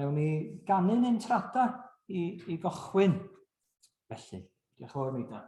Ond newn ni ganu'n intrada i, i gochwyn. Felly, diolch yn fawr, Meida.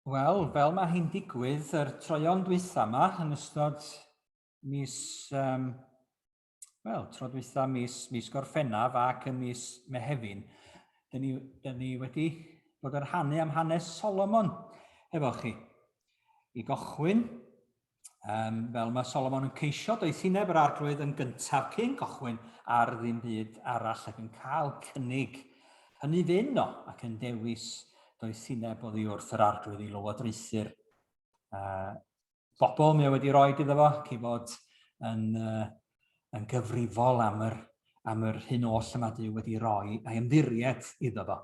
Wel, fel mae hi'n digwydd, yr troion dwytha yma yn ystod mis, um, wel, tro dwytha mis, mis Gorffennaf ac yn mis Mehefin, dyn ni, dyn ni wedi bod yn rhannu am hanes Solomon efo chi. I gochwyn, Um, fel mae Solomon yn ceisio doethineb yr arglwydd yn gyntaf cyn cychwyn ar ddim byd arall ac yn cael cynnig hynny fyn o ac yn dewis doethineb oddi wrth yr arglwydd i lywodraethu'r uh, bobl mae o wedi rhoi iddo fo ac i fod yn, uh, yn gyfrifol am yr, am yr hyn oll y mae Duw wedi rhoi a'i ymddiried iddo fo.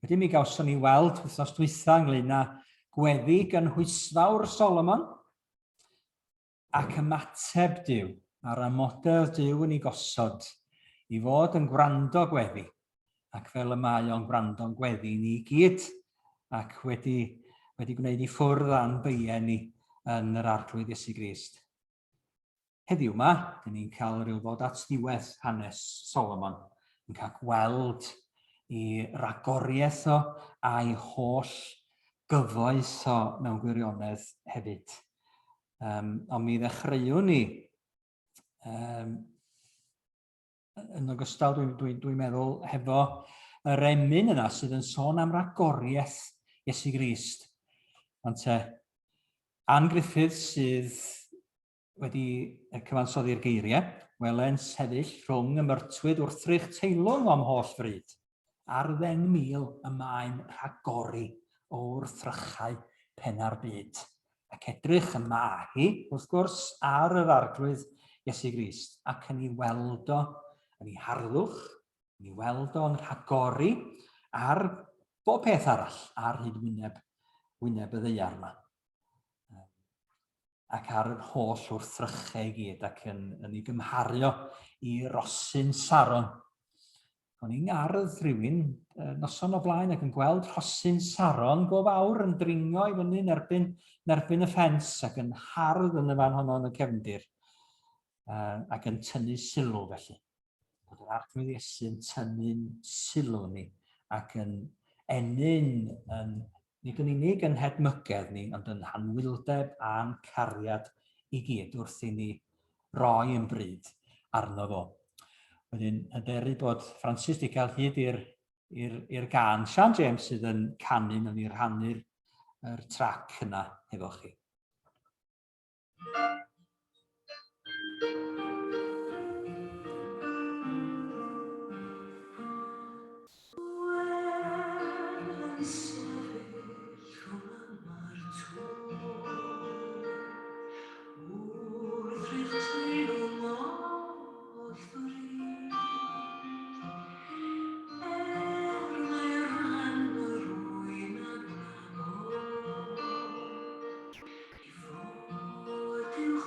Wedyn mi gawson ni weld wythnos dwytha ynglyn â gweddi gynhwysfawr Solomon ac ymateb Duw a'r amodedd Duw yn ei gosod i fod yn gwrando gweddi ac fel y mae o'n gwrando'n gweddi ni gyd ac wedi, wedi gwneud i ffwrdd a'n beiau ni yn yr Arglwydd Iesu Grist. Heddiw 'ma, dyn ni'n cael rhyw ddod at ddiwedd hanes Solomon, yn cael gweld i ragoriaeth o a'i holl gyfoeth o mewn gwirionedd hefyd. Um, ond mi ddechreuwn ni um, yn ogystal, dwi'n dwi, dwi meddwl, hefo yr emyn yna sydd yn sôn am ragoriaeth Iesu Grist. Ond te, Ann Griffiths sydd wedi cyfansoddi'r geiriau, wele'n sefyll rhwng y myrtwyd wrthrych teilwng o'm holl fryd. Ar 10,000 y mae'n rhagori o wrthrychau penna'r byd. Ac edrych y mae hi, wrth gwrs, ar yr Arglwydd Iesu Grist, ac yn ei weld o yn ei harddwch, yn ei weld o'n rhagori ar bob peth arall ar hyd wyneb, wyneb y ddaear yma. Ac ar yr holl wrthrychau i gyd ac yn, yn ei gymhario i rosyn Saron. O'n i'n ardd rhywun noson o blaen ac yn gweld rhosyn Saron go fawr yn dringo i fyny yn erbyn, yn erbyn y ffens ac yn hardd yn y fan honno yn y cefndir uh, ac yn tynnu sylw felly. Bod yr Arglwydd Iesu yn tynnu'n sylw ni ac yn ennyn yn, nid yn unig yn hedmygedd ni, ond yn hanwyldeb a'n cariad i gyd wrth i ni roi yn bryd arno fo. Wedyn, hyderu bod Francis wedi cael hyd i'r i'r gân. Sian James sydd yn canu, nawn ni rhannu'r yr trac yna hefo chi. I fod uwch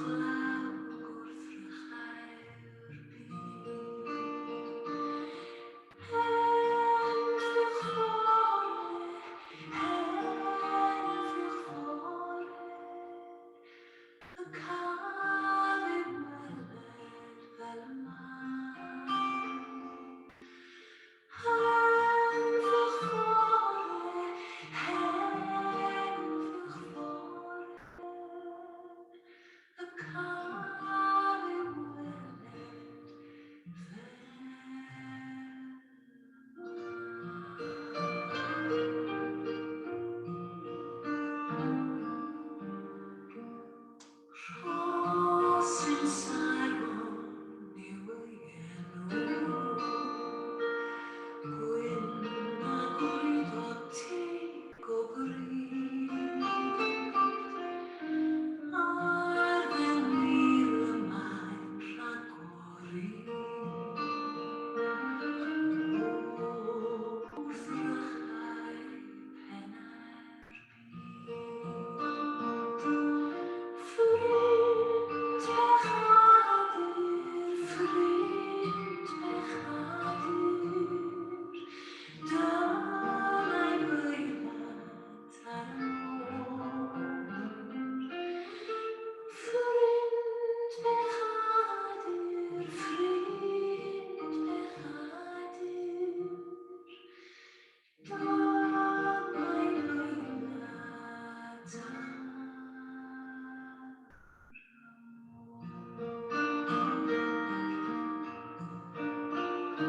Beth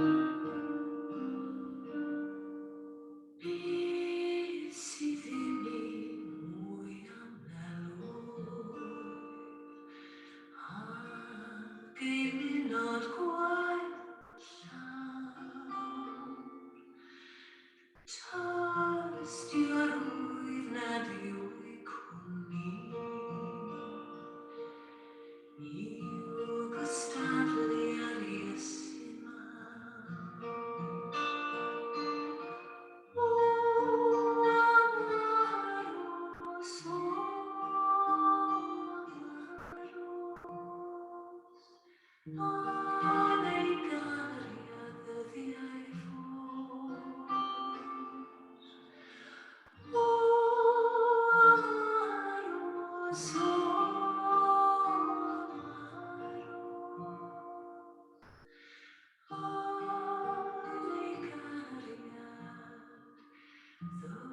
sydd i mi mwy am elw Ac eimunod gwael llawr Tystio'r wydd nad yw eu cwmni I'w gystadlu ar Iesu mawr. O, am aros, o, am aros, Yn ei gariad ddyddiau ffos. O, am aros, o, am aros, Yn ei gariad ddyddiau ffos.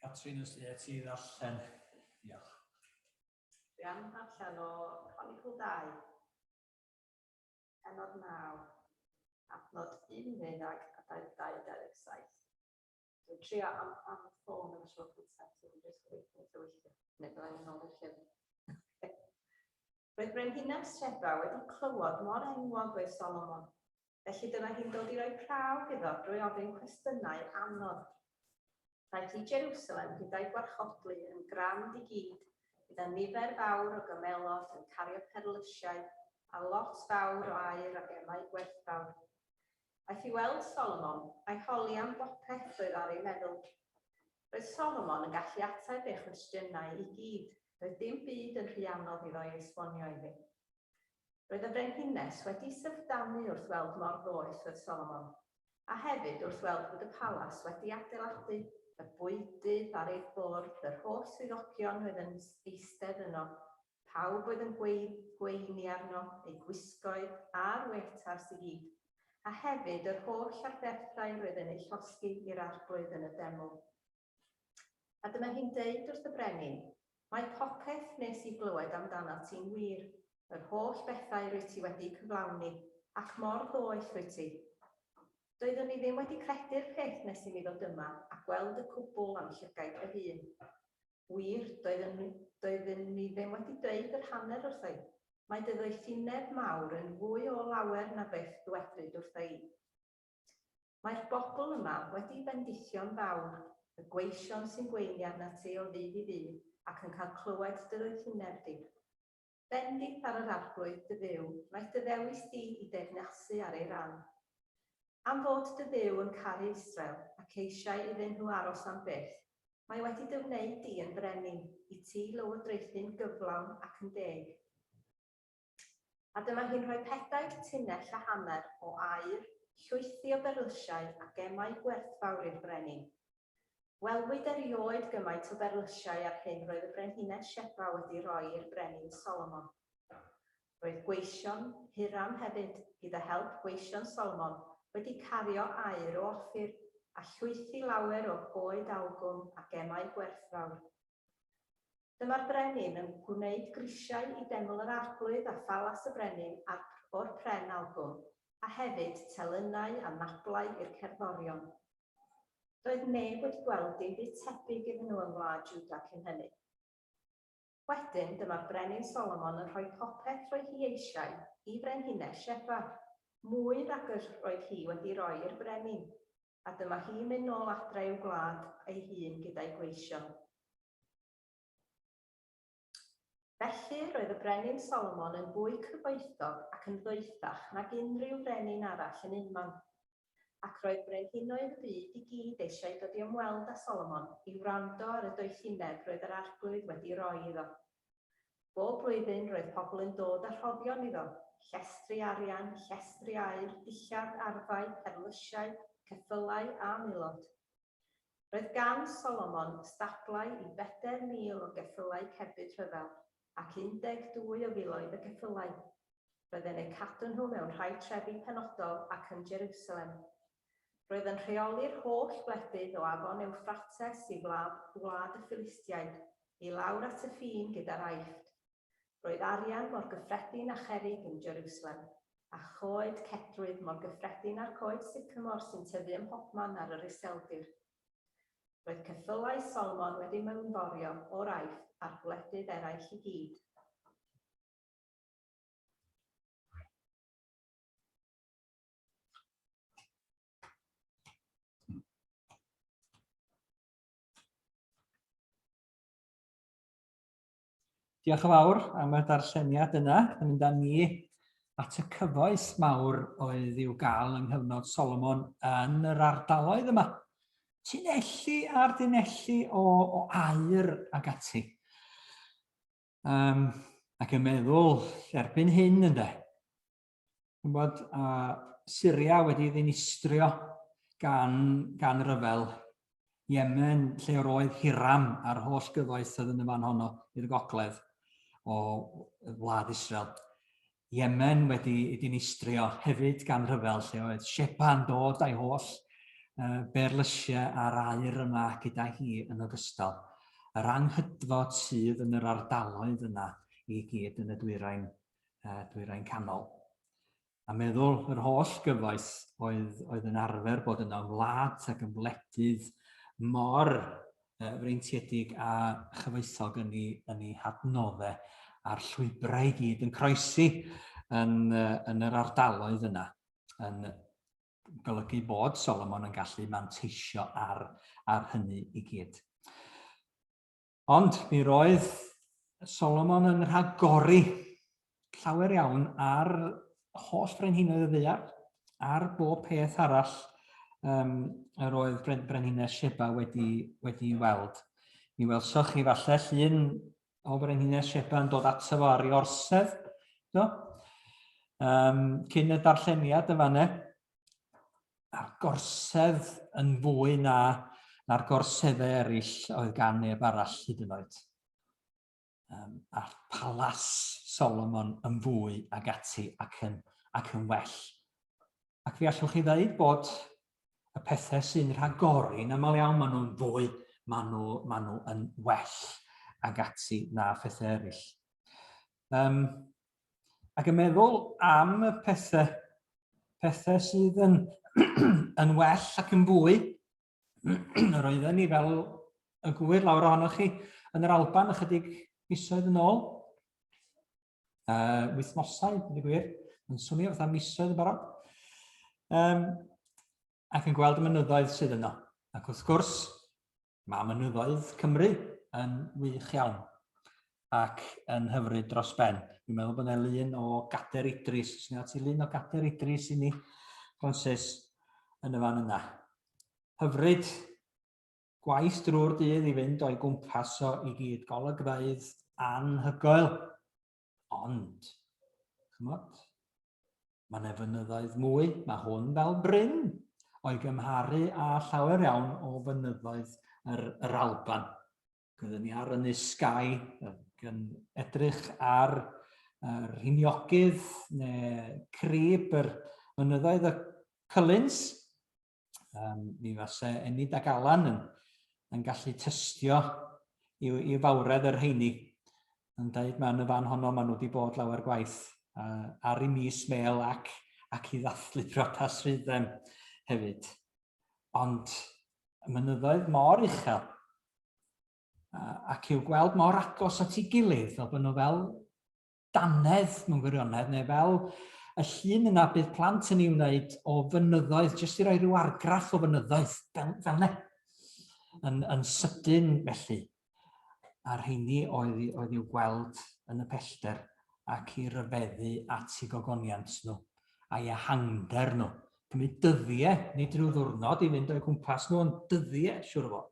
Catrin, os ydy ti ddarllen. Diolch. Dwi am ddarllen o Chronicle 2, pennod 9, adnod 11 ag a 27. Dwi'n trio am, am y ffôn yn siŵr bod set yn jyst gobeithio wneud o weithio. Neu byddai'n yn ôl i'r llyfr. Roedd Brenhines Sheba wedi clywed mor enwog oedd Solomon. Felly dyma hi'n dod i roi prawf iddo drwy ofyn cwestiynau anodd. Daeth i Jerusalem gyda'i gwarchodlu yn grand i gyd, gyda nifer fawr o gymelod yn cario perlysiau a lot fawr o aur a gemau gwerthfawr. Aeth i weld Solomon a'i holi am bopeth oedd ar ei meddwl. Roedd Solomon yn gallu ateb ei chwestiynau i gyd, doedd dim byd yn rhy anodd iddo ei esbonio iddi. Roedd y frenhines wedi syfrdanu wrth weld mor ddoeth oedd Solomon, a hefyd wrth weld bod y palas wedi adeiladu, y bwydydd ar ei bwrdd, yr holl swyddogion oedd yn eistedd yno, Pawb oedd yn gweini arno, eu gwisgoedd a'r wêtars i gyd, a hefyd yr holl arberthau roedd yn eu llosgi i'r Arglwydd yn y deml. A dyma hi'n deud wrth y brenin, Mae popeth wnes i glywed amdanat ti'n wir, yr holl bethau rwyt ti wedi cyflawni, ac mor ddoeth wyt ti. Doeddwn i ddim wedi credu'r peth nes i mi ddod yma a gweld y cwbl â'm llygaid fy hun. Wir, doeddwn, doeddwn ni ddim wedi dweud yr hanner wrtha i. Mae dy ddoethineb mawr yn fwy o lawer na beth ddwedwyd wrtha i. Mae'r bobl yma wedi bendithio'n fawr, y gweision sy'n gweini arnat ti o ddydd i ddydd ac yn cael clywed dy ddoethineb di. Bendith ar yr Arglwydd dy Dduw, wnaeth dy ddewis di i deyrnasu ar ei ran. Am fod dy Dduw yn caru Israel ac eisiau iddyn nhw aros am byth, mae wedi dy wneud di yn frenin, i ti lywodraethu'n gyflawn ac yn deg. A dyma hi'n rhoi pedair tunnell a hanner o aur, llwythi o berlysiau a gemau gwerthfawr i'r brenin. Welwyd erioed gymaint o berlysiau â'r hyn roedd y brenhines Sheba wedi rhoi i'r brenin Solomon. Roedd gweision Hiram hefyd, gyda help gweision Solomon, wedi cario aur o Offir a llwythi lawer o goed algum a gemau gwerthfawr. Dyma'r brenin yn gwneud grisiau i deml yr Arglwydd a phalas y brenin ar, o'r pren algum, a hefyd telynau a nablau i'r cerddorion. Doedd neb wedi gweld dim byd tebyg iddyn nhw yng ngwlad Jwda cyn hynny. Wedyn, dyma'r brenin Solomon yn rhoi popeth roedd hi eisiau i frenhines Sheba, mwy nag yr roedd hi wedi roi i'r brenin, a dyma hi'n mynd nôl adre i'w gwlad ei hun gyda'i gweision. Felly, roedd y brenin Solomon yn fwy cyfoethog ac yn ddoethach nag unrhyw frenin arall yn unman. Ac roedd brenhinoedd y byd i gyd eisiau dod i ymweld â Solomon i wrando ar y doethineb roedd yr Arglwydd wedi roi iddo. Bob blwyddyn roedd pobl yn dod â rhoddion iddo, llestri arian, llestri aur, dillad, arfau, perlysiau, ceffylau a mulod. Roedd gan Solomon stablau i 4,000 o geffylau cerbyd rhyfel ac 12 o filoedd o geffylau. Roedd e'n eu cadw nhw mewn rhai trefi penodol ac yn Jerusalem. Roedd yn rheoli'r holl wledydd o afon Ewffrates i wlad, wlad y Philistiaid, i lawr at y ffin gyda'r Aifft. Roedd arian mor gyffredin â cherrig yn Jerusalem, a choed cedrwydd mor gyffredin â'r coed sycamor sy'n tyfu ym mhobman ar yr iseldir. Roedd ceffylau Solomon wedi mewnforio o'r Aifft a'r gwledydd eraill i gyd. Diolch yn fawr am y darlleniad yna, yn mynd â ni at y cyfoeth mawr oedd i'w gael yng nghyfnod Solomon yn yr ardaloedd yma. Tunelli a'r dunelli o, o aur ag ati. Um, ac yn meddwl, erbyn hyn ynde, Ch'mod, a Syria wedi ddinistrio gan, gan ryfel, Yemen, lle yr oedd Hiram a'r holl gyfoeth oedd yn y fan honno i'r gogledd o wlad Israel. Yemen wedi ei dinistrio hefyd gan rhyfel lle oedd Sheba'n dod a'i holl uh, berlysiau a'r aur yma gyda hi yn ogystal. Yr anghydfod sydd yn yr ardaloedd yna i gyd yn y dwyrain uh, Dwyrain Canol. A meddwl yr holl gyfoeth oedd, oedd yn arfer bod yno yn wlad ac yn wledydd mor uh, freintiedig a chyfoethog yn ei, yn ei hadnoddau a'r llwybrau i gyd yn croesi yn, uh, yn yr ardaloedd yna yn golygu bod Solomon yn gallu manteisio ar, ar hynny i gyd. Ond mi roedd Solomon yn rhagori llawer iawn ar holl frenhinoedd y ddaear, ar bob peth arall um, yr oedd Bren Brenhines Sheba wedi, wedi weld. Mi welsoch chi falle llun o Frenhines Sheba yn dod ato fo ar ei orsedd, do? Um, cyn y darlleniad y fanne, a'r gorsedd yn fwy na, na'r gorseddau eraill oedd gan neb arall hyd yn oed. Um, a'r palas Solomon yn fwy ag ati ac yn, ac yn well. Ac fe allwch chi ddeud bod y pethau sy'n rhagori yn aml iawn, maen nhw'n fwy, maen nhw, maen nhw yn well ag ati na phethau eraill. Um, ac yn meddwl am y pethau pethau sydd yn, yn well ac yn fwy. Yr oedden ni fel y gwyr lawr ohonoch chi yn yr Alban ychydig misoedd yn ôl. Uh, wythnosau, dweud y gwir, yn swnio fatha misoedd yn barod. Um, ac yn gweld y mynyddoedd sydd yno. Ac wrth gwrs, Mae mynyddoedd Cymru yn wych iawn ac yn hyfryd dros ben. Dwi'n meddwl bod yna lun o Gader Idris. Os yna ti lun o Gader Idris i ni, Francis, yn y fan yna. Hyfryd, gwaith drwy'r dydd i fynd o'i gwmpas o i gyd. Golygfeydd anhygoel. Ond, chymod, mae yna fynyddoedd mwy, mae hwn fel bryn o'i gymharu â llawer iawn o fynyddoedd yr, yr Alban. Gyda ni ar Ynys Skye ac yn edrych ar yr rhiniogydd neu crib yr mynyddoedd y Cullins, Um, mi fase Enid ac Alan yn, yn gallu tystio i, i fawredd yr rheini. Yn dweud mae yn y fan honno maen nhw wedi bod lawer gwaith uh, ar i mis mel ac, ac i ddathlu priodas rhyddem hefyd. Ond y mynyddoedd mor uchel ac i'w gweld mor agos at ei gilydd, fel bod nhw fel dannedd mewn gwirionedd, neu fel y llun yna bydd plant yn ei wneud o fynyddoedd, jyst i roi rhyw argraff o fynyddoedd, fel, fel ne. Yn, yn sydyn felly. A'r rheini oedd, oedd i'w gweld yn y pellter ac i ryfeddu at eu gogoniant nhw a'i ehangder nhw. Cymryd dyddiau, nid rhyw ddwrnod i fynd o'u cwmpas nhw, ond dyddiau, siwr o fod.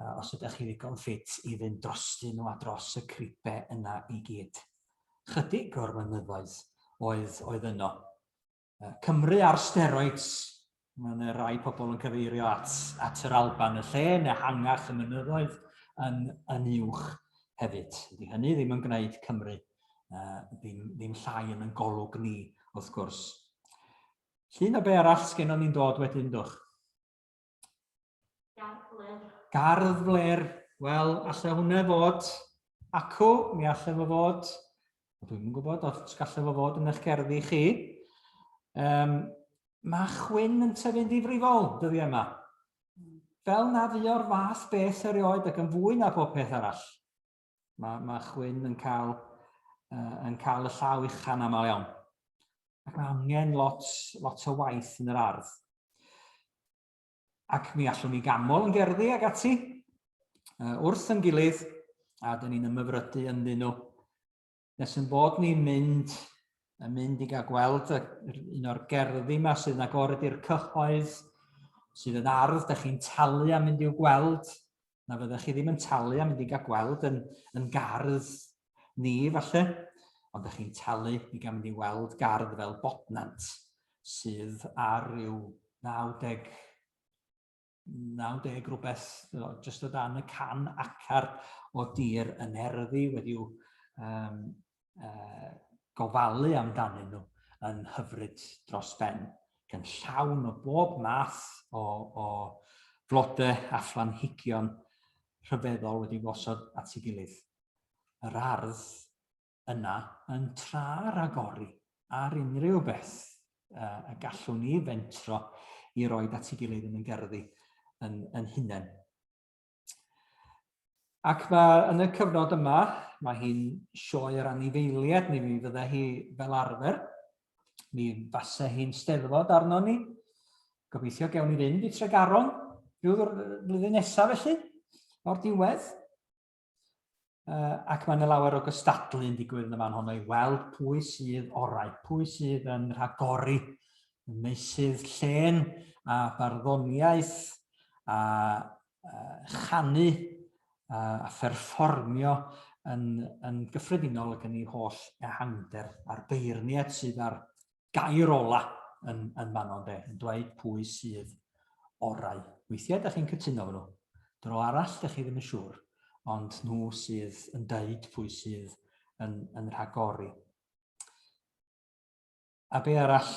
uh, os ydych chi ddigon ffit i fynd drostyn nhw a dros y cribe yna i gyd. Chydig o'r mynyddoedd oedd, oedd yno. Uh, Cymru ar steroids, mae yna rai pobl yn cyfeirio at, at yr Alban y lle, neu hangach y mynyddoedd yn, yn uwch hefyd. Ydy hynny ddim yn gwneud Cymru Ddim, ddim llai yn yn golwg ni, wrth gwrs. Llun o be arall sgennon ni'n dod wedyn, dwch? Gardd fler. Gardd fler. Wel, allai hwnna fod acw, mi allai fo fod, dwi'n yn gwybod os gallai fo fod yn eich gerddi chi. Um, mae chwyn yn tyfu'n ddifrifol dyddiau yma. Fel na fu o'r fath beth erioed ac yn fwy na pob peth arall. Mae, mae chwyn yn cael, uh, yn cael y llaw ucha'n aml iawn. Ac mae angen lot, lot o waith yn yr ardd. Ac mi allwn ni gamol yn gerddi ag ati, uh, wrth yn gilydd, a dyn ni'n ymyfrydu ynddyn nhw. Nes yn bod ni'n mynd, yn mynd i gael gweld un o'r gerddi yma sydd yn agored i'r cyhoedd, sydd yn ardd, da chi'n talu am mynd i'w gweld, na fyddech chi ddim yn talu am mynd i gael gweld yn, yn gardd ni, falle, ond da chi'n talu i gael mynd i weld gardd fel Bodnant, sydd ar ryw 90, 90 rhywbeth, jyst o dan y can acar o dir yn erddi wedi'w um, uh, gofalu amdanyn nhw yn hyfryd dros ben, gan llawn o bob math o, o flodau a phlanhigion rhyfeddol wedi gosod at ei gilydd. Yr ardd yna yn tra ragori ar unrhyw beth uh, y gallwn ni fentro i roi at ei gilydd yn y gerddi yn, yn hunain. Ac mae yn y cyfnod yma, mae hi'n sioe'r anifeiliaid, neu mi fydde hi fel arfer. Mi fase hi'n steddfod arno ni. Gobeithio gewn ni fynd i Tregaron rhyw flwyddyn nesaf felly, o'r diwedd. Uh, ac mae yna lawer o gystadlu yn digwydd yn y fan honno i weld pwy sydd orau, pwy sydd yn rhagori yn meysydd llên a barddoniaeth a uh, chanu a, a pherfformio yn, yn gyffredinol ac yn ei holl ehangder a'r beirniaid sydd ar gair ola yn, yn fanno, ynde, yn dweud pwy sydd orau. Weithiau, da chi'n cytuno efo nhw. Dro arall, da chi ddim yn siŵr, ond nhw sydd yn deud pwy sydd yn, yn rhagori. A be arall?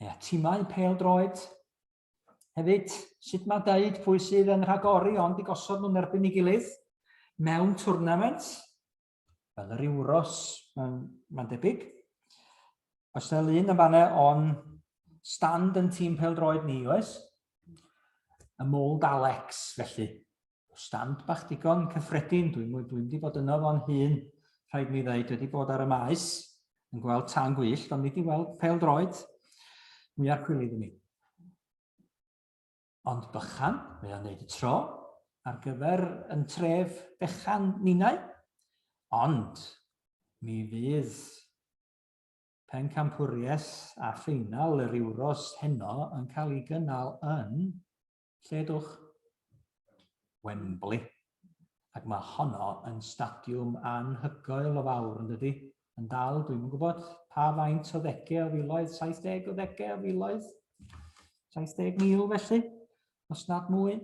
Ie, timau pêl droed. Hefyd, sut mae deud pwy sydd yn rhagori ond i gosod nhw'n erbyn ei gilydd mewn twrnament? Fel yr Euros, mae'n ma debyg. Oes yna lun yn fanna o'n stand yn tîm pêl-droed ni, oes? Y Mold Alex, felly. Stand bach digon cyffredin, dwi'n dwi wedi bod yno fo'n hun, rhaid mi ddeud, wedi bod ar y maes yn gweld tân gwyllt, ond nid i weld pêl-droed mwyar cwilydd i mi. Ond bychan, mae o'n neud y tro ar gyfer yn tref fechan ninnau. Ond mi fydd pencampwriaeth a ffeinal yr Euros heno yn cael ei gynnal yn lle dwch? Wembley. Ac mae honno yn stadiwm anhygoel o fawr, yn dydy? Yn dal, dwi'm yn gwybod pa faint o ddegau o filoedd, 70 o ddegau o filoedd, 70,000 felly, os nad mwy.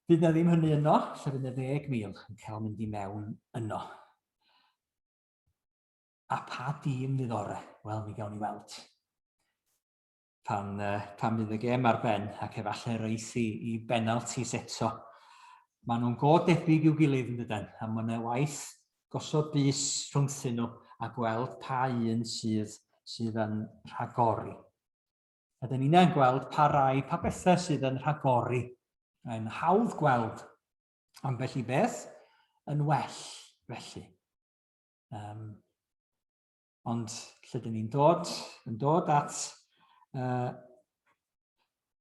Fydd na ddim hynny yno, lle fydd na 10,000 yn cael mynd i mewn yno. A pa dîm fydd ore? Wel, mi gawn ni weld. pan, uh, pan fydd y gêm ar ben ac efallai reith i, i benaltis eto. Maen nhw'n go debyg i'w gilydd yn dydyn, a mae yna waith gosod bys rhwngthyn nhw a gweld pa un sydd, sydd yn rhagori. A dyn ni'n gweld pa rai, pa bethau sydd yn rhagori. Mae'n hawdd gweld ambell i beth yn well felly. Um, Ond lle dyn ni'n dod, yn dod at uh,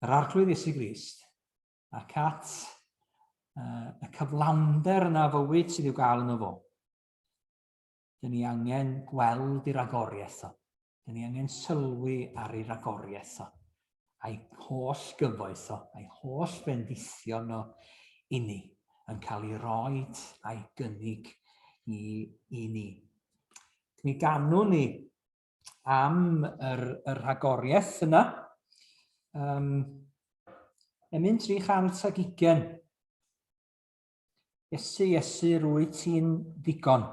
yr Arglwydd Iesu Grist ac at uh, y cyflawnder yna fywyd sydd i'w gael yn y fo. Dyn ni angen gweld i ragoriaeth o. Dyn ni angen sylwi ar ei ragoriaeth o. A'i holl gyfoeth o, a'i holl fendithion o inni yn cael ei roed a'i gynnig i, i ni. Mi ganwn ni am yr, yr rhagoriaeth yna. Um, emyn 320. Iesu, Iesu, rwy ti'n ddigon.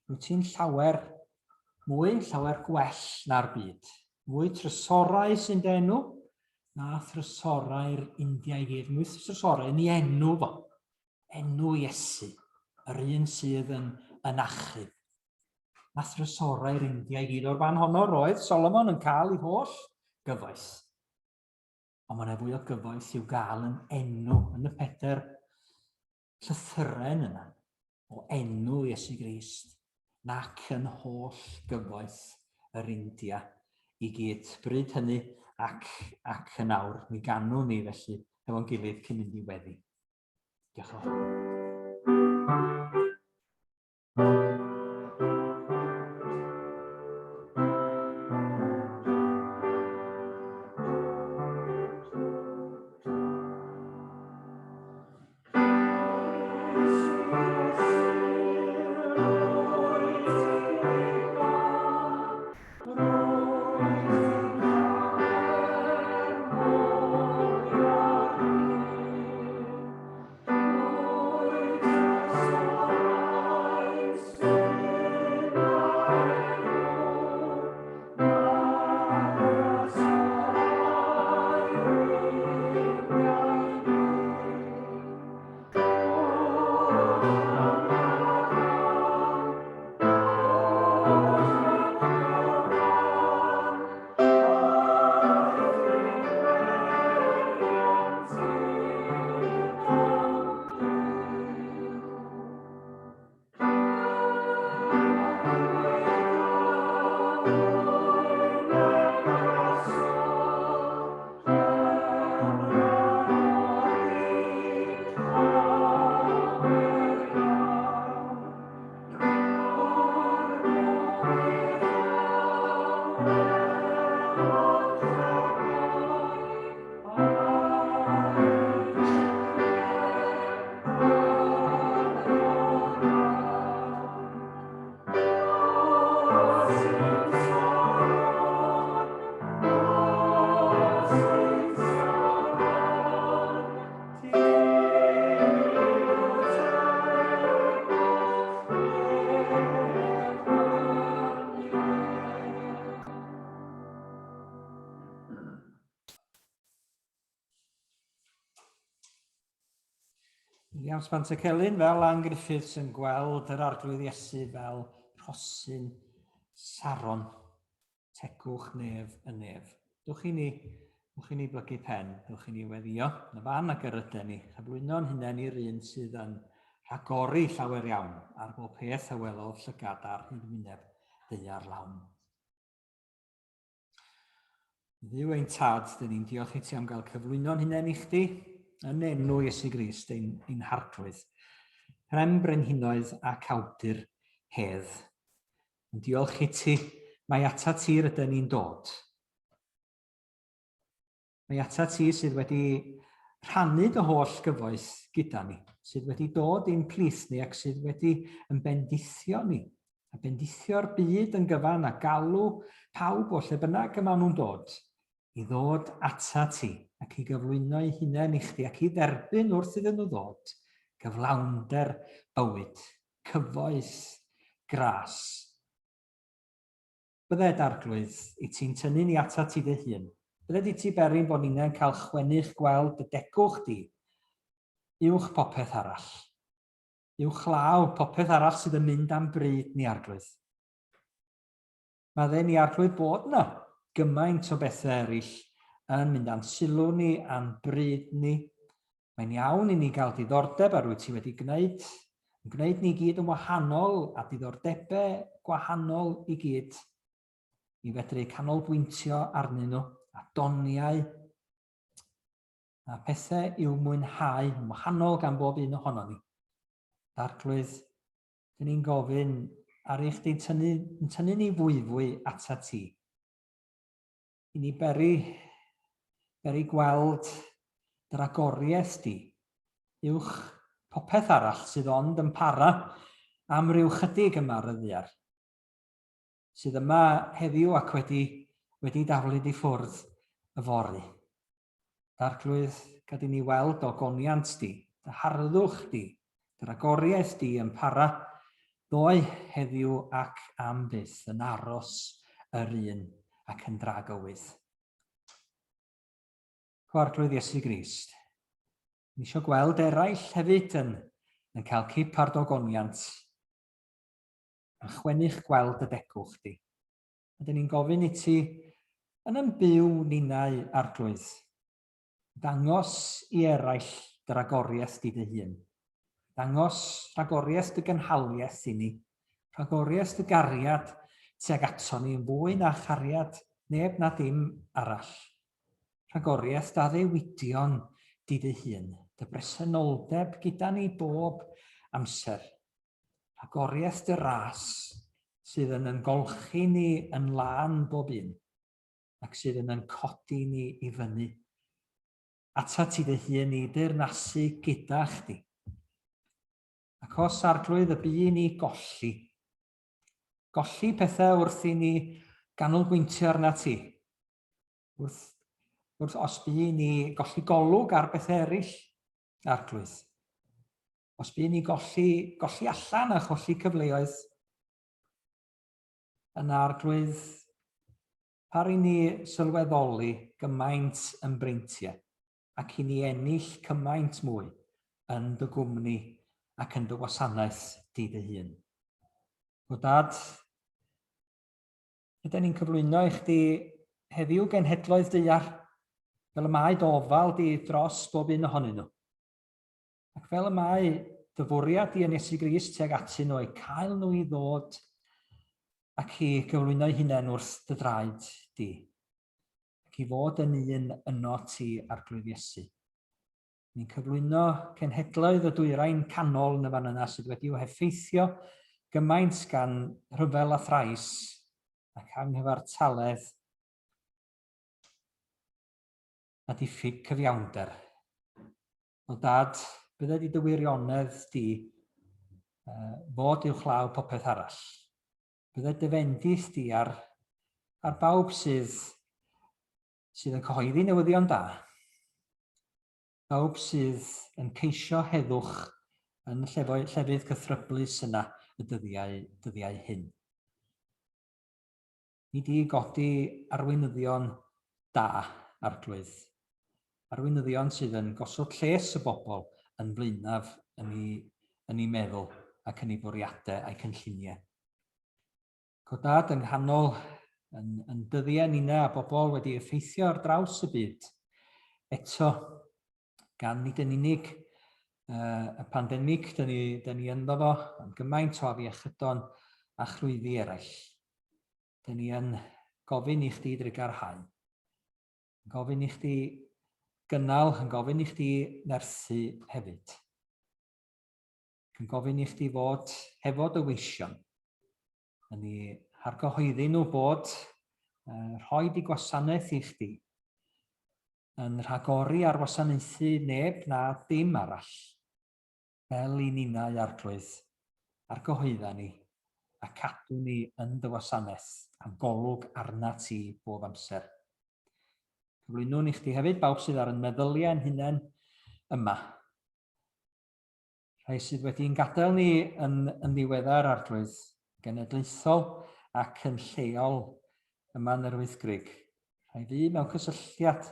Rwyt ti'n llawer mwy, llawer gwell na'r byd. Mwy trysorau sy'n dy enw na thrysorau'r India i gyd. Mwy trysorau yn ei enw fo. Enw Iesu, yr un sydd yn, yn achub. Na thrysorau'r India i gyd. O'r fan honno roedd Solomon yn cael ei holl gyfoeth. Ond mae yna fwy o gyfoeth i'w gael yn enw, yn y pedair llythyren yna o enw Iesu Grist, nac yn holl gyfoeth yr India i gyd. Bryd hynny ac, ac yn awr, mi ganwn ni felly hefo'n gilydd cyn mynd i weddi. Diolch yn fawr. Williams Pantycelyn fel Ann Griffiths yn gweld yr Arglwydd Iesu fel rhosyn Saron, tegwch nef y nef. Dwch i ni, dwch i ni blygu pen, dwch i ni weddio yn y fan ag yr ydyn ni, chyflwyno'n hunain i'r un sydd yn rhagori llawer iawn ar bob peth a welodd llygad ar hyd wyneb ddaear lawn. Dduw ein tad, dyn ni'n diolch i ti am gael cyflwyno'n hunain i chdi yn enw Iesu Grist ein, ein harglwydd. Rhem brenhinoedd ac awdur hedd. Yn diolch i ti, mae ata ti rydyn ni'n dod. Mae ata ti sydd wedi rhannu dy holl gyfoeth gyda ni, sydd wedi dod i'n plith ni ac sydd wedi yn bendithio ni, a bendithio'r byd yn gyfan a galw pawb o lle bynnag y maen nhw'n dod, i ddod ata ti ac i gyflwyno eu hunain i chdi ac i dderbyn wrth iddyn nhw ddod gyflawnder bywyd, cyfoeth, gras. Bydded, Arglwydd, i ti'n tynnu ni atat ti dy hun. Bydded i ti beri'n bod ninnau'n cael chwennych gweld dy degwch di, uwch popeth arall. Uwchlaw popeth arall sydd yn mynd am bryd ni, Arglwydd. Maddau ni, Arglwydd, bod yna gymaint o bethau eraill yn mynd â'n sylw ni, a'n bryd ni. Mae'n iawn i ni gael diddordeb a rwyt ti wedi gwneud, yn gwneud ni gyd yn wahanol a diddordebau gwahanol i gyd i fedru canolbwyntio arnyn nhw a doniau a pethau i'w mwynhau yn wahanol gan bob un ohono ni. Arglwydd, dyn ni'n gofyn ar eich di'n tynnu, yn tynnu ni fwyfwy atat ti. I ni beri, beri gweld dy ragoriaeth di uwch popeth arall sydd ond yn para am ryw chydig yma ar y ddaear, sydd yma heddiw ac wedi, wedi daflud i ffwrdd yfory. Darglwydd, gad i ni weld o goniant di, dy harddwch di, dy ragoriaeth di yn para Ddoe, heddiw ac am byth yn aros yr un ac yn dragywydd. O Arglwydd Iesu Grist, ni eisiau gweld eraill hefyd yn, yn cael cip ar dogoniant, yn chwennych gweld y degwch di. A dyn ni'n gofyn i ti yn yn byw ninnau Arglwydd, Dangos i eraill dy ragoriaeth di dy hun. Dangos rhagoriaeth dy gynhaliaeth i ni, rhagoriaeth dy gariad tuag ato ni yn fwy na chariad neb na dim arall. Rhagoriaeth dy addewidion di dy hun, dy bresenoldeb gyda ni bob amser. Rhagoriaeth dy ras sydd yn yn golchi ni yn lân bob un. ac sydd yn yn codi ni i fyny. Atat ti dy hun i deyrnasu gyda chdi. Ac os Arglwydd y bu i ni golli, golli pethau wrth i ni ganolbwyntio arna ti, wrth, wrth os bu i ni golli golwg ar bethau eraill, Arglwydd, os bu i ni golli, golli allan a cholli cyfleoedd, Yna, Arglwydd, par i ni sylweddoli gymaint yn breintiau ac i ni ennill cymaint mwy yn dy gwmni ac yn dy wasanaeth di dy hun. O Dad, ydyn ni'n cyflwyno i chdi heddiw genhedloedd daear, fel y mae dy ofal di dros bob un ohonyn nhw. Ac fel y mae dy fwriad di yn Iesu Grist tuag atyn nhw, eu cael nhw i ddod ac i gyflwyno'u hunain wrth dy draed di, ac i fod yn un yno ti, Arglwydd Iesu. Ni'n cyflwyno cenhedloedd y dwyrain canol yn y fan yna sydd wedi'u heffeithio gymaint gan rhyfel a thrais ac anghyfartaledd a diffyg cyfiawnder. O Dad, bydded i dy wirionedd di uh, fod uwchlaw popeth arall. Bydded dy fendith di ar, ar bawb sydd, sydd yn cyhoeddi newyddion da. Bawb sydd yn ceisio heddwch yn llefoedd, llefydd cythryblus yna y dyddiau, dyddiau hyn. Ni di godi arweinyddion da, Arglwydd. Arweinyddion sydd yn gosod lles y bobl yn flaenaf yn ei, yn ei meddwl ac yn ei bwriadau a'i cynlluniau. Codad yng nghanol yn, yn dyddiau nina a bobl wedi effeithio ar draws y byd. Eto, gan nid yn unig uh, y pandemig dyn ni, dyn ni ynddo fo, ond gymaint o afiechydon a chlwyfi eraill. Dyn ni yn gofyn i chdi drugarhau. Yn gofyn i chdi gynnal, yn gofyn i chdi nerthu hefyd. Yn gofyn i chdi fod hefo dy weision. Yn ni hargyhoeddi nhw bod uh, rhoi di gwasanaeth i chdi yn rhagori ar wasanaethu neb na dim arall, fel i ninnau, Arglwydd, argyhoedda ni, a cadw ni yn dy wasanaeth, a golwg arnat ti bob amser. Cyflwynwn i chdi hefyd bawb sydd ar yn meddyliau yn hunain yma. Rhai sydd wedi'n gadael ni yn, yn ddiweddar, Arglwydd, genedlaethol ac yn lleol yma yn yr Wyddgrug. Rhai fu mewn cysylltiad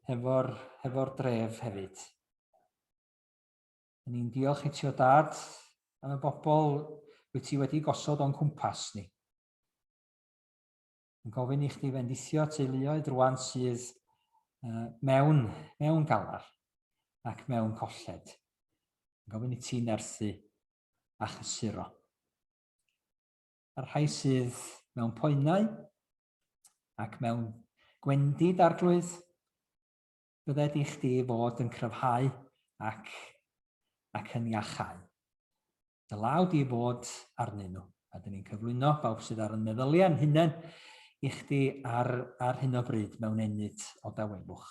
hefo'r, hefo'r dref hefyd. Ni'n diolch i ti o dad am y bobl wyt ti wedi gosod o'n cwmpas ni. Yn gofyn i chdi fendithio teuluoedd rwan sydd uh, mewn, mewn galar ac mewn colled. Yn gofyn i ti nerthu a chysuro. A'r rhai sydd mewn poenau ac mewn gwendid arglwydd, bydded i chdi fod yn cryfhau ac, ac yn iachau. Dy law di fod arnyn nhw. A dyn ni'n cyflwyno bawb sydd ar yn meddyliau yn hunain i chdi ar, ar hyn o bryd mewn ennyd o dawelwch.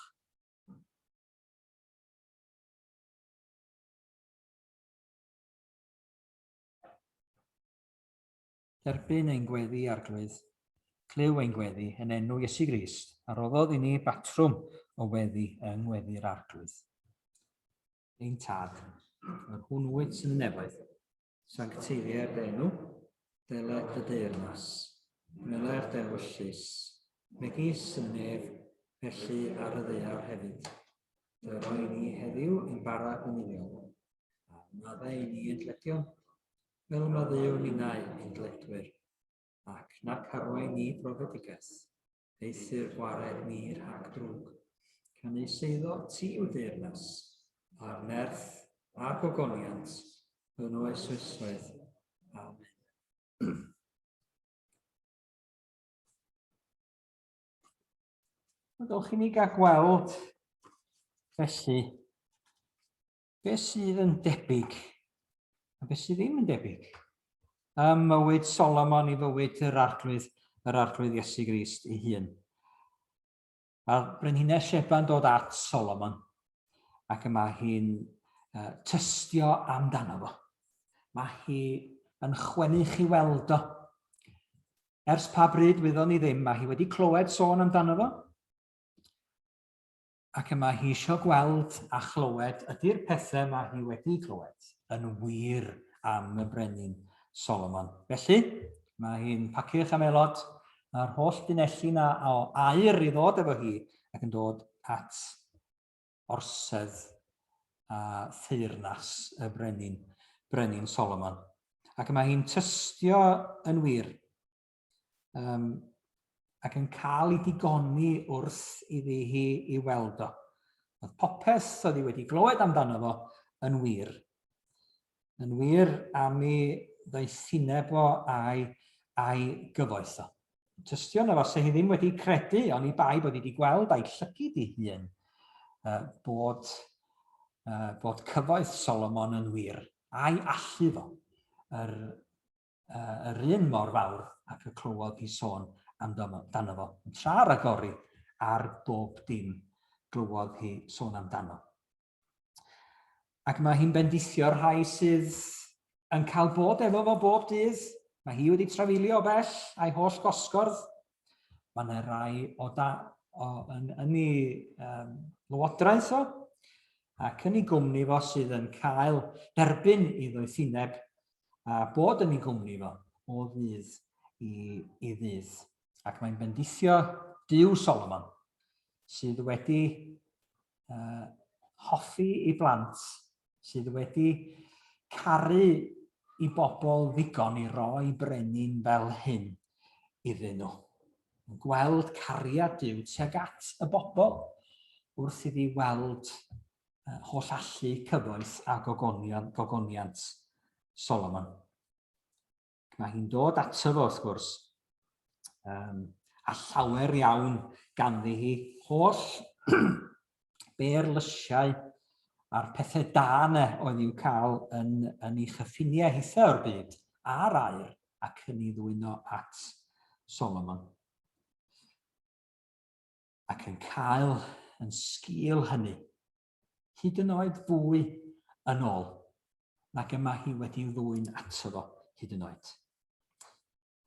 Derbyn ein gweddi, Arglwydd. Clyw ein gweddi yn enw Iesu Grist, a roddodd i ni batrwm o weddi yng ngweddi'r Arglwydd. Ein Tad, yr hwn wyt yn y nefoedd, Sancteiddier dy enw, deled dy deyrnas, wneler dy ewyllys, megis yn y nef, felly ar y ddaear hefyd. Dy roi ni heddiw ein bara beunyddiol, a maddau i ni ein dyledion, fel y maddeuwn ninnau ein dyledwyr, ac nac arwain ni brofedigaeth, eithr gwared ni rhag drwg. Canys eiddo ti yw deyrnas, a'r nerth, a'r gogoniant, yn oes oesoedd. Amen. Dewch i ni gael gweld felly beth sydd yn debyg a beth sydd ddim yn debyg ym mywyd Solomon i fywyd yr Arglwydd, yr Arglwydd Iesu Grist ei hun. Mae'r brenhines Sheba'n dod at Solomon ac y mae hi'n uh, tystio amdano fo. Mae hi yn chwennych i weld o. Ers pa bryd wyddon ni ddim, mae hi wedi clywed sôn amdano fo. Ac y mae hi eisiau gweld a chlywed ydy'r pethau mae hi wedi clywed yn wir am y brenin Solomon. Felly, mae hi'n pacio chamelod a'r holl dunelli na o aur i ddod efo hi ac yn dod at orsedd a theyrnas y brenin, brenin Solomon. Ac mae hi'n tystio yn wir um, ac yn cael ei digoni wrth iddi hi i weld o. Oedd popeth oedd hi wedi glywed amdano fo yn wir. Yn wir am ei ddoethineb o a'i, a'i gyfoeth o. Tystio na fase hi ddim wedi credu, oni bai bod hi wedi gweld a'i llygid ei hun, uh, bod, uh, bod cyfoeth Solomon yn wir, a'i allu fo, yr, uh, yr un mor fawr ac y clywodd hi sôn amdano fo, yn tra ragori ar bob dim glywodd hi sôn amdano. Ac mae hi'n bendithio'r rhai sydd yn cael bod efo fo bob dydd. Mae hi wedi trafeilio o bell a'i holl gosgordd. Mae yna rai o da, o, yn, yn ei um, lywodraeth o, ac yn ei gwmni fo sydd yn cael derbyn i ddoethineb a bod yn ei gwmni fo o ddydd i, i ddydd. Ac mae'n bendithio Duw Solomon, sydd wedi uh, hoffi i blant sydd wedi caru i bobl ddigon i roi brenin fel hyn iddyn nhw. Yn gweld cariad Duw tuag at y bobl wrth iddi weld holl allu cyfoeth a gogoniant, gogoniant Solomon. Mae hi'n dod ato fo, wrth gwrs, um, a llawer iawn ganddi hi, holl berlysiau a'r pethau da yna oedd i'w cael yn, yn ei chyffiniau hithau o'r byd a'r aur ac yn ei ddwyno at Solomon. Ac yn cael yn sgil hynny hyd yn oed fwy yn ôl nag y mae hi wedi ddwyn ato fo hyd yn oed.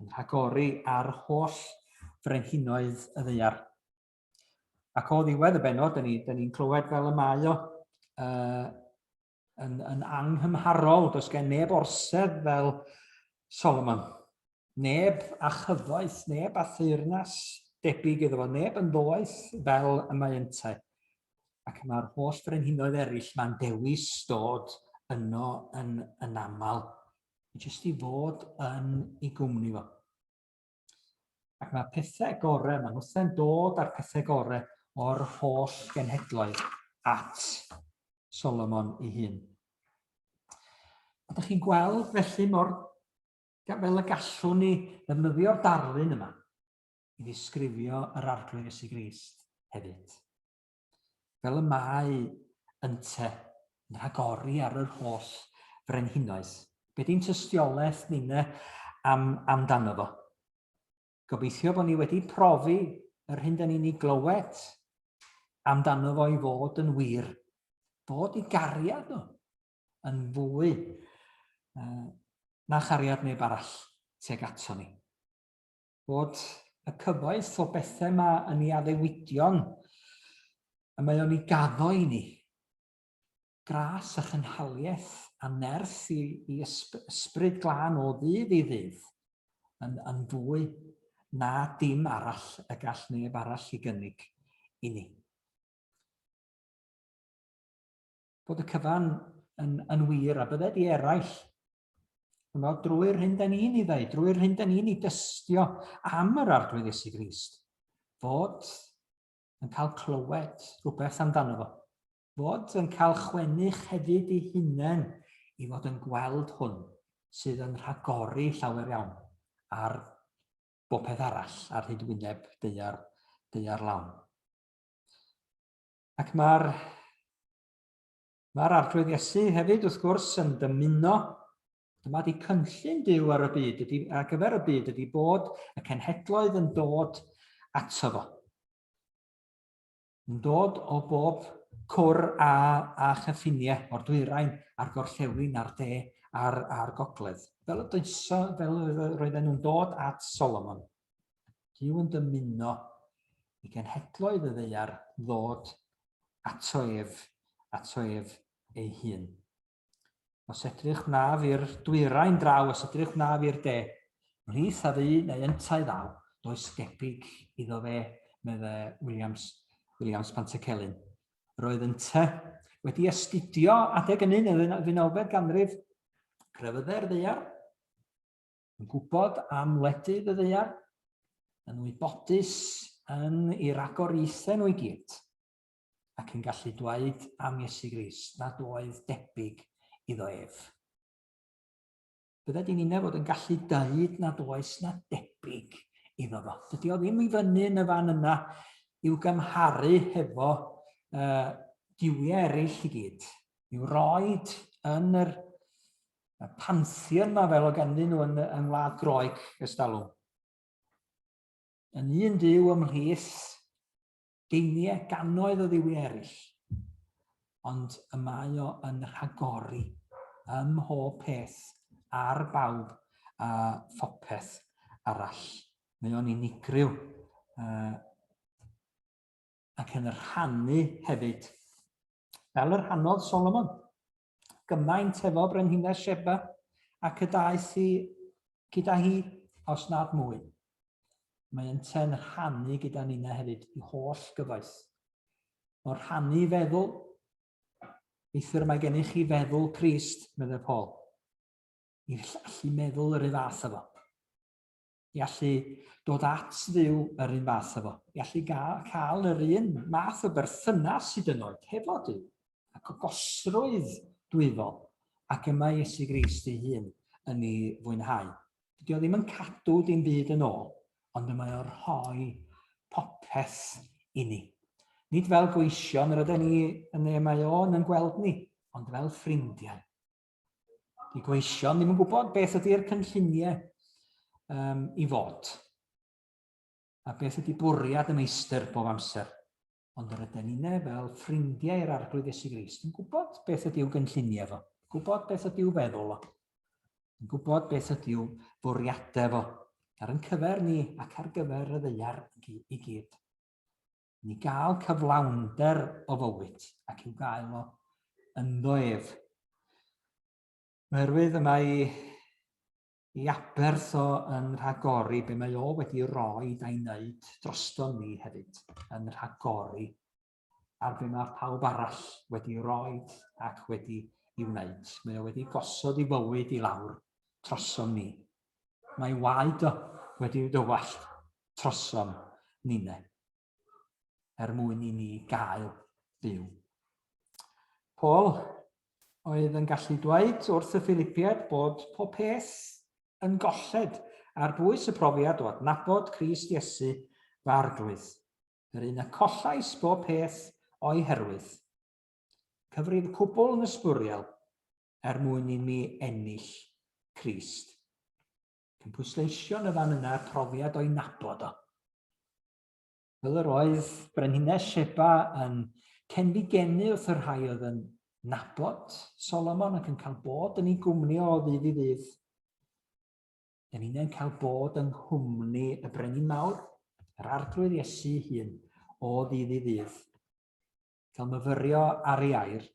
Yn rhagori ar holl frenhinoedd y ddaear. Ac o ddiwedd y bennod, dyn ni'n ni, ni clywed fel y mae o, uh, yn, yn anghymharol, does gen neb orsedd fel Solomon. Neb â chyfoeth, neb â theyrnas debyg iddo fo, neb yn ddoeth fel y mae yntau. Ac mae'r holl frenhinoedd eraill mae'n dewis dod yno yn, yn aml, jyst i fod yn ei gwmni fo. Ac mae pethau gorau, mae nhw'n dod â'r pethau gorau o'r holl genhedloedd at Solomon ei hun. A ydych chi'n gweld felly mor fel y gallwn ni ddefnyddio'r darlun yma i ddisgrifio yr Arglwydd Iesu Grist hefyd. Fel y mae ynte yn rhagori ar yr holl frenhinoedd. Be di'n tystiolaeth ninne am, amdano fo? Gobeithio bod ni wedi profi yr hyn da ni'n ei glywed amdano fo i fod yn wir. Bod i gariad nhw yn fwy uh, na chariad neb arall tuag ato ni. Bod y cyfoeth o bethau yma yn ei addewidion y mae o'n ei gaddo i ni. Gras a chynhaliaeth a nerth i, i ysbryd glân o ddydd i ddydd yn, yn fwy na dim arall y gall neb arall i gynnig i ni. Bod y cyfan yn, yn wir a bydded i eraill yno, drwy'r hyn da ni'n ei ddeud, drwy'r hyn da ni'n ei dystio am yr Arglwydd Iesu Grist, fod yn cael clywed rhywbeth amdano fo. Fod yn cael chwennych hefyd ei hunain i fod yn gweld hwn sydd yn rhagori llawer iawn ar bopeth arall ar hyd wyneb daear, daear lawn. Ac mae'r mae'r Arglwydd Iesu hefyd, wrth gwrs, yn dymuno, dyma di cynllun Duw ar y byd, ydy, ar gyfer y byd, ydy bod y cenhedloedd yn dod ato fo. Yn dod o bob cwr a, a chyffiniau, o'r dwyrain a'r gorllewin a'r de a'r, a'r gogledd. Fel y doeso, fel roedden nhw'n dod at Solomon. Duw yn dymuno i genhedloedd y ddaear ddod ato ef, ato ef ei hun. Os edrych wnaf i'r dwyrain draw, os edrych wnaf i'r de, mhlith a fu neu yntau ddaw, does debyg iddo fe, medde Williams, Williams Pantycelyn. Roedd ynte wedi astudio adeg yn un yn y ddeunawfed ganrif crefyddau'r ddaear, yn gwybod am wledydd y ddaear, yn wybodus yn ei ragoriaethau nhw i gyd, ac yn gallu dweud am Iesu Grist nad oedd debyg iddo ef. Bydde di'n unau fod yn gallu dweud nad oes na debyg iddo fo. Dydy o ddim i fyny yn y fan yna i'w gymharu hefo uh, duwiau eraill i gyd. I'w roed yn yr pantheon yma fel o ganddyn nhw yn, yng Ngwlad Groeg ystalwm. Yn un duw ymhlith geiniau gannoedd o dduwiau eraill, ond y mae o yn rhagori ym mhob peth ar bawb a phopeth arall. Mae o'n unigryw uh, ac yn rhannu hefyd, fel yr rhannodd Solomon. Gymaint efo brenhines Sheba ac y daeth hi gyda hi, os nad mwy. Mae ynte'n rhannu gyda ninna hefyd i holl gyfoeth. O'r rhannu feddwl, eithr mae gennych chi feddwl Crist, meddai Paul, i allu meddwl yr un fath â fo. I allu dod at Dduw yr un fath â fo. I allu gael yr un math o berthynas hyd yn oed hefo Duw. Ac o gosrwydd dwyfol ac y mae Iesu Grist ei hun yn ei fwynhau. Dydy o ddim yn cadw dim byd yn ôl, ond y mae o'n rhoi popeth i ni. Nid fel gweision yr ydyn ni yn neu mae o'n yn gweld ni, ond fel ffrindiau. Di gweision ddim yn gwybod beth ydy'r cynlluniau um, i fod. A beth ydy bwriad y meistr bob amser. Ond yr ydyn ni'n fel ffrindiau i'r Arglwydd Iesu Grist yn gwybod beth ydy'w gynlluniau fo, gwybod beth ydy'w feddwl o, yn gwybod beth ydy'w fwriadau fo, ar yn cyfer ni ac ar gyfer y ddaear i gyd. Ni gael cyflawnder o fywyd ac i'w gael o ynddo ef. Oherwydd y mae i aberth o yn rhagori be mae o wedi roi a'i wneud droston ni hefyd, yn rhagori ar be mae pawb arall wedi roi ac wedi i wneud. Mae o wedi gosod i fywyd i lawr trosom ni. Mae waed o wedi dywallt trosom ninne. er mwyn i ni gael byw. Paul oedd yn gallu dweud wrth y Philipiaid bod pob peth yn golled ar bwys y profiad o adnabod Crist Iesu fy arglwydd, yr un y collais bob peth o'i herwydd. Cyfrif cwbl yn ysbwriel er mwyn i mi ennill Crist. Yn pwysleisio yn y fan yna y profiad o'i nabod o. Fel yr oedd brenhines Sheba yn cenfigenu wrth y rhai oedd yn nabod Solomon ac yn cael bod yn ei gwmni o ddydd i ddydd. Dyn ni'n cael bod yng nghwmni y brenin mawr, yr arglwydd Iesu hun, o ddydd i ddydd. Cael myfyrio ar ei air.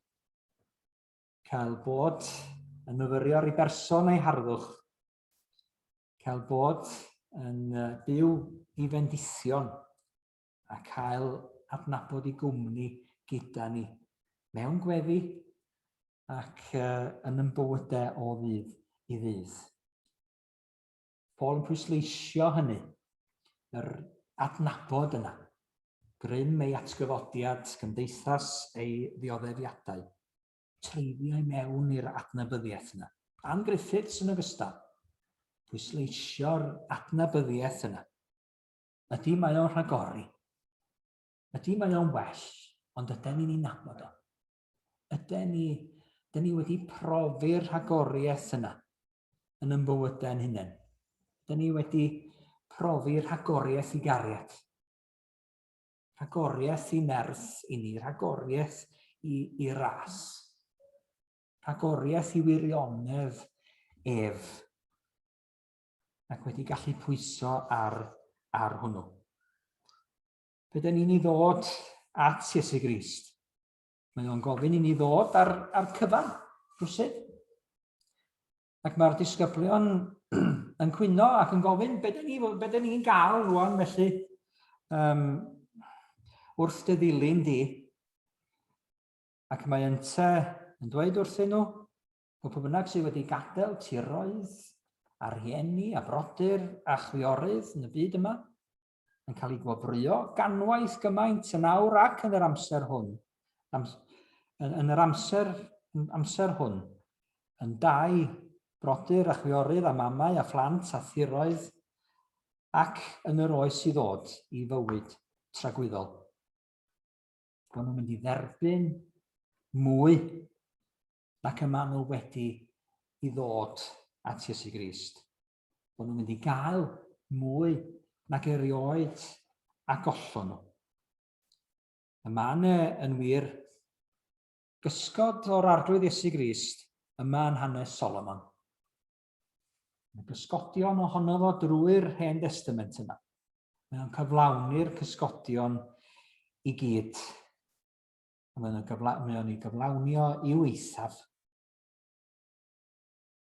Cael bod yn myfyrio ar ei berson a'i harddwch. Cael bod yn byw i fendithion a cael adnabod i gwmni gyda ni mewn gweddi ac yn yn bywydau o ddydd i ddydd. Paul yn pwysleisio hynny, yr adnabod yna, grym ei atgyfodiad, cymdeithas ei ddioddefiadau, treiddio i mewn i'r adnabyddiaeth yna. Ann Griffiths yn ogystal, pwysleisio'r adnabyddiaeth yna. Ydy mae o'n rhagori. Ydy mae o'n well, ond ydy ni'n ei nabod o. Ydy ni, dyn ni wedi profi'r rhagoriaeth yna yn yn bywydau'n hunain. Dyn ni wedi profi rhagoriaeth i gariad. Rhagoriaeth i nerth i ni, rhagoriaeth i, i ras. Rhagoriaeth i wirionedd ef. Ac wedi gallu pwyso ar, ar hwnnw. Be dyn ni'n ei ddod at Iesu Grist? Mae o'n gofyn i ni ddod ar, ar cyfan, rhywsut. Ac mae'r disgyblion yn cwyno ac yn gofyn, be dyn ni'n be ni gael rwan felly um, wrth dy ddilyn di? Ac mae ynte yn dweud wrthyn nhw, bod pwy bynnag sydd wedi gadael tiroedd a rhieni a brodyr a chwiorydd yn y byd yma, yn cael ei gwobrwyo ganwaith gymaint yn awr ac yn yr amser hwn, am, yn, yn yr amser, amser hwn, yn dau brodyr a chwiorydd a mamau a phlant a thiroedd ac yn yr oes i ddod i fywyd tragwyddol. Bod nhw'n mynd i dderbyn mwy nac y maen nhw wedi i ddod at Iesu Grist. Bod nhw'n mynd i gael mwy nag erioed a gollon nhw. Y mae yna yn wir gysgod o'r Arglwydd Iesu Grist yma yn hanes Solomon. Mae gysgodion ohono fo drwy'r Hen Destament yma. Mae o'n cyflawni'r cysgodion i gyd. Mae o'n gyfla mae o'n ei gyflawnio i'w eithaf.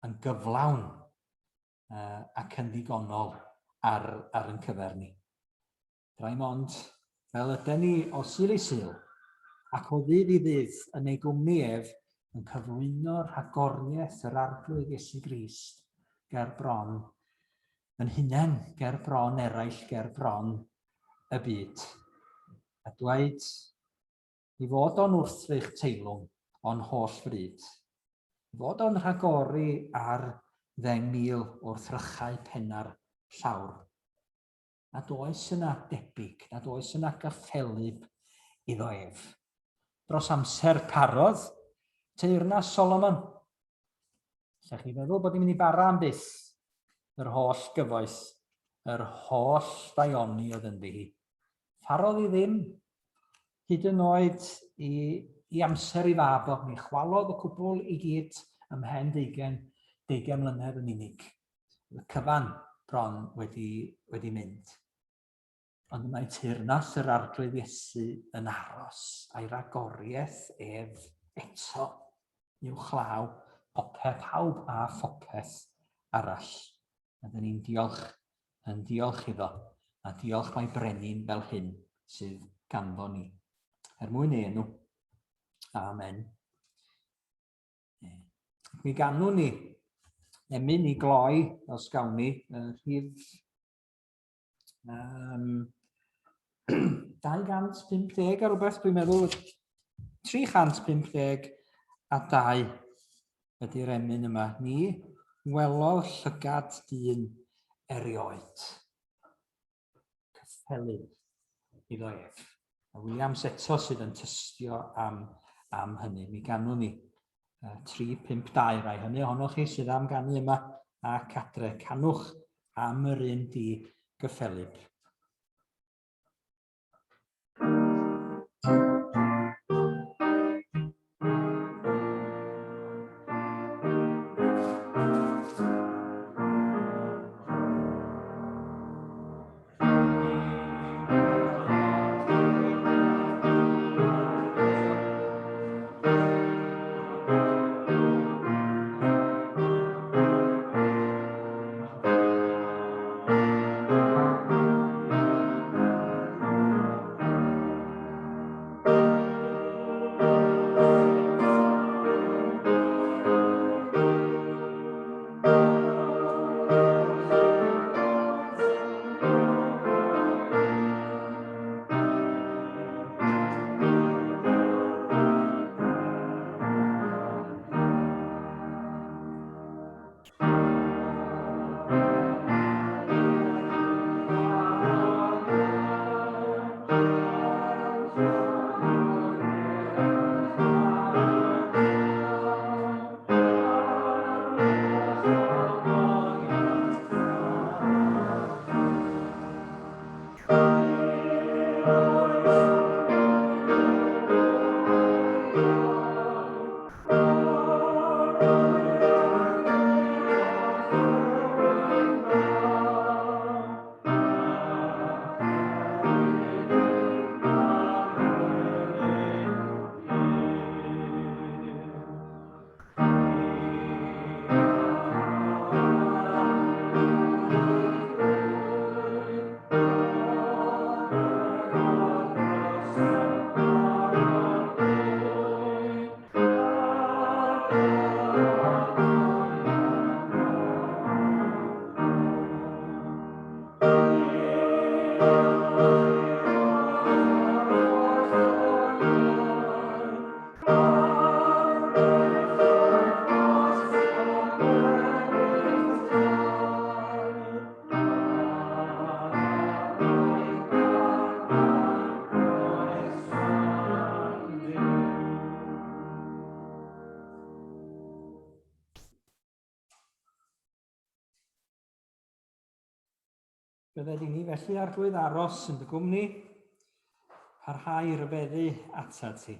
Yn gyflawn uh, ac yn ddigonol ar, ar yn cyfer ni. Drai mond, fel yden ni o Sul i Sul, ac o ddydd i ddydd yn ei gwmni ef yn cyflwyno rhagoriaeth yr Arglwydd Iesu Grist ger bron yn hunain, ger bron eraill, ger bron y byd. A dweud i fod o'n wrthrych teilwng o'n holl fryd, i fod o'n rhagori ar 10,000 wrthrychau penna'r llawr. Nad oes yna debyg, nad oes yna gyffelyb iddo ef. Dros amser parodd teyrnas Solomon. Lle chi feddwl bod i'n mynd i bara am byth? Yr holl gyfoeth, yr holl ddaioni oedd ynddi hi. Pharodd i ddim, hyd yn oed i, i amser i fab o. Mi chwalodd y cwbl i gyd ymhen deugen, deugen mlynedd yn unig. Y cyfan bron wedi, wedi mynd. Ond mae teyrnas yr Arglwydd Iesu yn aros a'i ragoriaeth ef eto uwchlaw popeth, pawb a phopeth arall. A dyn ni'n diolch, yn diolch iddo, a diolch mai brenin fel hyn sydd ganddo ni. Er mwyn ei enw. Amen. Mi ganwn ni emyn i gloi, os gawn ni, rhif um, 250 a rhywbeth, dwi'n meddwl 352 ydy'r emyn yma. Ni welodd llygad dyn erioed. Cyffelyb iddo ef. A Williams eto sydd yn tystio am, am hynny. Mi ganwn ni 3, 5, 2 rai hynny ohonoch chi sydd am ganu yma ac adre. Canwch am yr un di gyffelyb. Bydded i ni felly arglwydd aros yn dy gwmni, parhau i ryfeddu atat ti.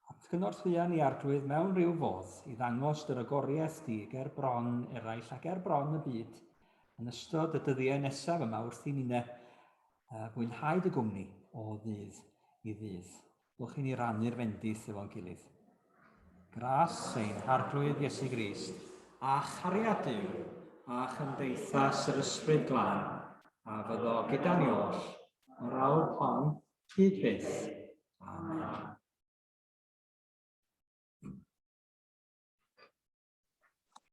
Atgynorthwya ni arglwydd mewn rhyw fodd i ddangos dy ragoriaeth di ger bron eraill ac er bron y byd yn ystod y dyddiau nesaf yma wrth i ninne fwynhau dy gwmni o ddydd i ddydd. Dwch i ni rannu'r fendith efo'n gilydd. Gras ein Harglwydd Iesu Grist, a chariad Duw, a chymdeithas yr Ysbryd Glân, a fyddo gyda ni oll, o'r awr hon, hyd byth. Amen.